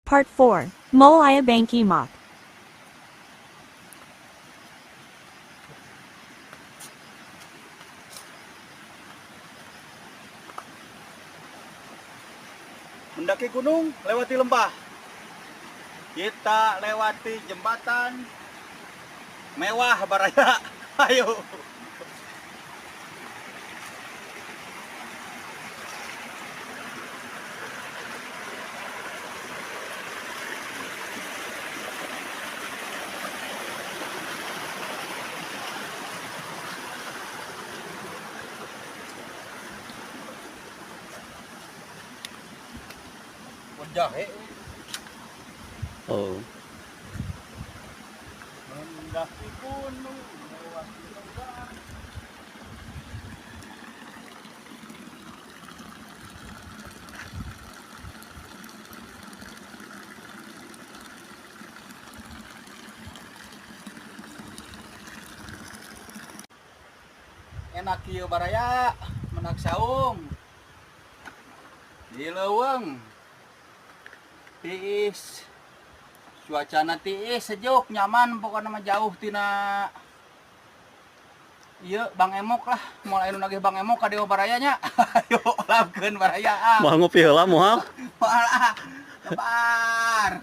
Part 4. Moal Aya Bang Emok. Mendaki gunung, lewati lembah. Kita lewati jembatan mewah, baraya. Ayo. Jahe. Oh. Mendaki gunung, lewati lembah. Enak kieu, baraya, menak saung. Di leuweung. Tiis. Cuacana tiis, sejuk, nyaman, pokoknya mah jauh tina ieu Bang Emok lah. Moal anu nagih Bang Emok ka dieu, baraya nya. Ayo lapkeun, baraya. Moal ngopi heula moal? Moal ah. Sabar.